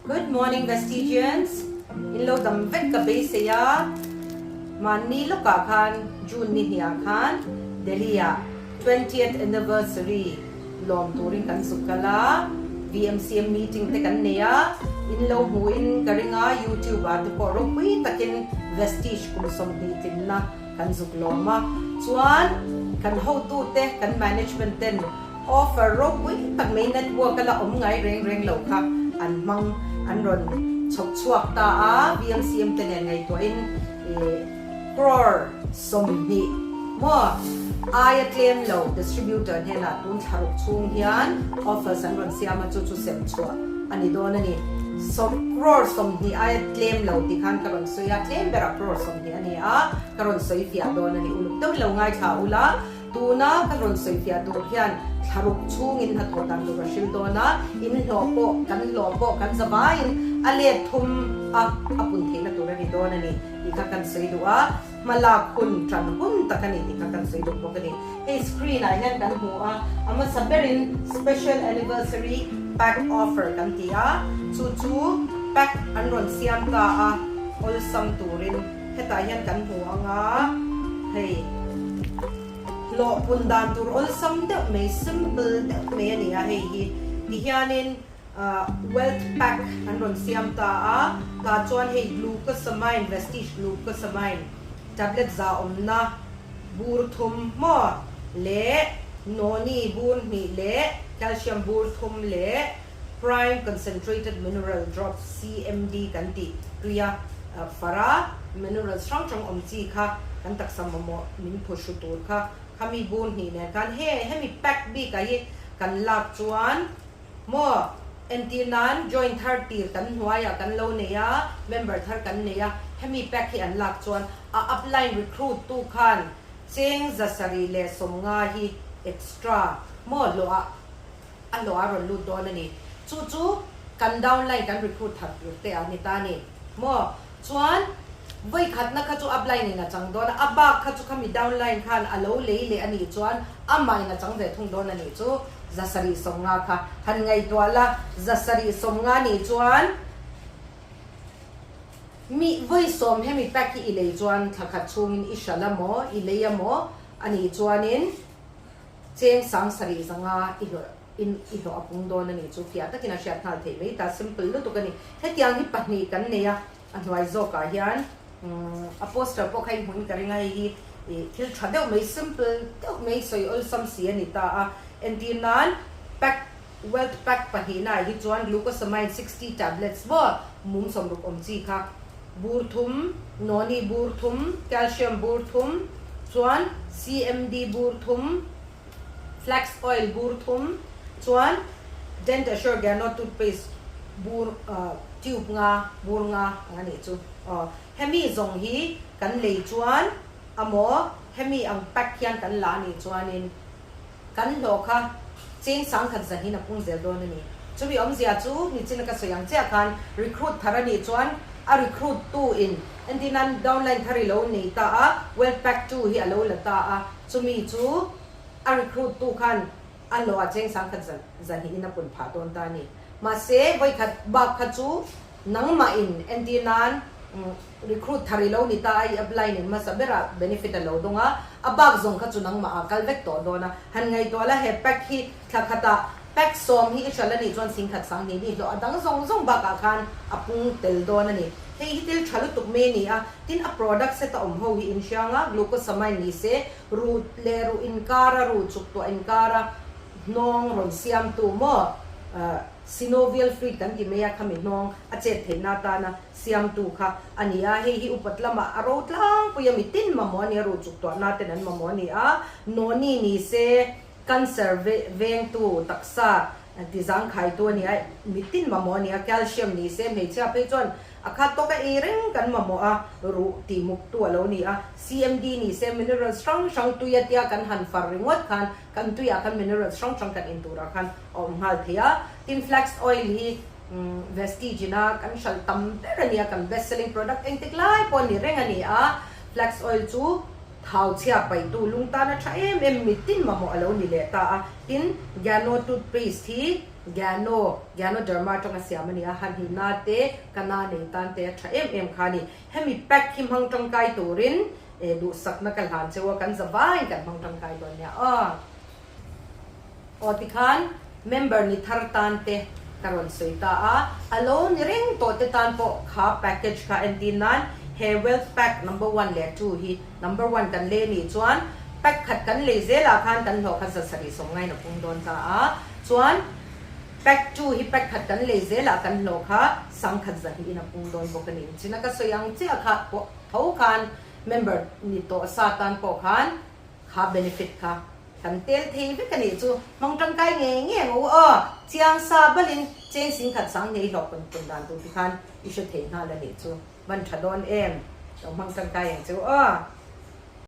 Good morning Vestigians! In lo dam vek ka beisei a, mahni lawkah khan June ni hniah khan Delhi ah twentieth anniversary lawm turin kan zuk kal a, VMCM meeting te kan nei a, in lo hmuhin ka ring a, YouTube ah te pawh ropui takin Vestige kum 20 tlinna kan zuk lawm a, chuan kan hotute kan management ten offer ropui tak mai network a la awm ngai reng reng lo kha an hmang an rawn chhawp chhuak ta a, VMCM te nen ngaihtuahin ih crore 20 maw aia tlem lo distributor hnenah tun thlaruk chhung hian offers an rawn siam a, chu chu sem chhuah a ni dawn a ni. Crore 20 aia tlem lo tih khan ka rawn sawi a, tlem berah crore 20 a ni a, ka rawn sawi fiah dawn a ni. Uluk deuhin lo ngaithla ula, tuna ka rawn sawi fiah tur hian thlaruk chhungin hnathawh dan tur ka hril dawn a, in hlawh pawh kan hlawh pawh kan za vaiin a let thum a a pun theihna tur a ni dawn a ni tih kha kan sawi duh a, hma lak hun tan hun tak a ni tih kha kan sawi duh bawk a ni. Hei screen ah hian kan hmu a, a hmasa berin special anniversary pack offer kan ti a, chu chu pack an rawn siam ta a, awlsam turin hetah hian kan hmu ang a, hei hlawh pun dan tur awlsam deuh mai simple deuh mai a ni a hei hi tihianin wealth pack an rawn siam ta a, tah chuan hei glucosamine vestige glucosamine tablet za awmna bur thum maw leh noni bur hnih leh calcium bur thum leh prime concentrated mineral drops CMD kan tih tuia fara minerals hrang hrang awm chi kha kan taksa mamawh min phuhru tur kha khami bur hnih nen khan he hemi pack bikah hi kan lak chuan Maw? Entir nan join thar tir kan hnuaiah kan lo nei a, member thar kan nei a, hemi pack hi an lak chuan a upline recruit tu khan cheng 750 hi extra maw hlawh ah a hlawh a rawn lut dawn a ni. Chu chu kan downline kan recruit thar tur te a ni ta a ni. Maw? Chuan vawikhatna kha chu upline in a chang dawn a, a bak kha chu khami downline khan a lo lei leh a nih chuan amah in a chang ve thung dawn a nih chu. 750 kha han ngaihtuah la, 750 nih chuan mi vawi sawm hemi pack hi i lei chuan thla khat chhungin i hralh a maw, i lei a maw a nih chuanin cheng 7300 i hlawh in i hlawh a pung dawn a nih chu fiah takin a hriat nghal theih mai ta, simple lutuk a ni. Hetiang hi pahnih kan nei a, a hnuai zawkah hian a poster pawh kha i hmuin ka ring a, hei hi ih thil tha deuh mai simple deuh mai sawi awlsam si a ni ta a, entir nan pack wealth pack pahnihnaah hi chuan glucosamine 60 tablets maw mum 60 awm chi kha bur thum, noni bur thum, calcium bur thum chuan CMD bur thum, flax oil bur thum chuan Dent Assure Gano toothpaste bur tube nga bur nga ang a nih chu aw hemi zawng hi kan lei chuan amaw hemi ang pack hian kan la a nih chuanin kan hlawh kha cheng sangkhat zahin a pung zel dawn a ni. Chumi awmzia chu nichin a ka sawi ang chiah khan recruit thar a nih chuan a recruit tu in entirnan downline thar i lo nei ta a wealth pack two hi a lo la ta a chumi chu a recruit tu khan a hlawh ah cheng sangkhat zahnih in a pun phah dawn ta a ni. Mahse vawikhat bak kha chu nangmah in entirnan Recruit thar i lo ni ta a, i apply nen hmasa berah benefit a lo dawng a, a bak zawng kha chu nangmah ah kal vek tawh dawn a. Han ngaihtuah la he pack hi thla khatah pack sawm hi i hral a nih chuan singkhat 2000 ni hlawh a dang zawng zawng bakah khan a pung tel dawn a ni. Hei hi thil tha lutuk mai a ni a, tin a product set a awm ho hi in hriang a, glucosamine ni se, ruh leh ruh inkara ruh chuk tuah inkara hnawng rawn siamtu maw synovial fluid kan ti mai a, khami hnawng a chet theihna atana Siamtu kha a ni a, hei hi upat lamah a ro tlangpui a, mitin mamawh a ni a, ruh chuk tuahna ten an mamawh a ni a, noni ni se cancer vengtu taksa tizangkhaitu a ni a, mitin mamawh a ni a, calcium ni se hmeichhia phei chuan a khat tawka ei reng kan mamawh a, ruh tihmuktu a lo ni a, CMD ni se minerals hrang hrang tui a tia kan han far ringawt khan kan tuiah khan minerals hrang hrang kan inturah khan a awm nghal thei a, tin flax oil hi Vestige ina kan hralh tam ber a ni a, kan best selling product engtik lai pawh a ni reng a ni a, flax oil chu thau chhia paihtu lung tan a tha em em mitin mamawh a lo ni leh ta a, tin Gano toothpaste hi Gano, Ganoderma atanga siam a ni a, han hi na te, ka na nei tan te a tha em em kha a ni. Hemi pack hi hmang tangkai turin eh duhsakna ka hlan cheu a, kan za vaiin kan hmang tangkai dawn nia aw. Aw tikhan member ni thar tan te ka rawn sawi ta a, a lo ni reng tawh te tan pawh kha package kha entir nan he wealth pack number one leh two hi number one kan lei anih chuan pack khat kan lei zelah khan kan hlawh kha 700 sawmngain a pung dawn ta a, chuan pack two hi pack khat kan lei zelah kan hlawh kha 10,100 in a pung dawn bawk a ni. China ka sawi ang chiah kha pawh tho khan member ni tawh sa tan pawh khan kha benefit kha Kan tel thei vek a nih chu. Hmang tangkai ngei ngei ang u aw. Chiang sa balin cheng sing khat sang nei hlawk pun pun dan tur ti khan i hre thei nghal a nih chu. Van tha dawn em? Lo hmang tangkai ang che u aw.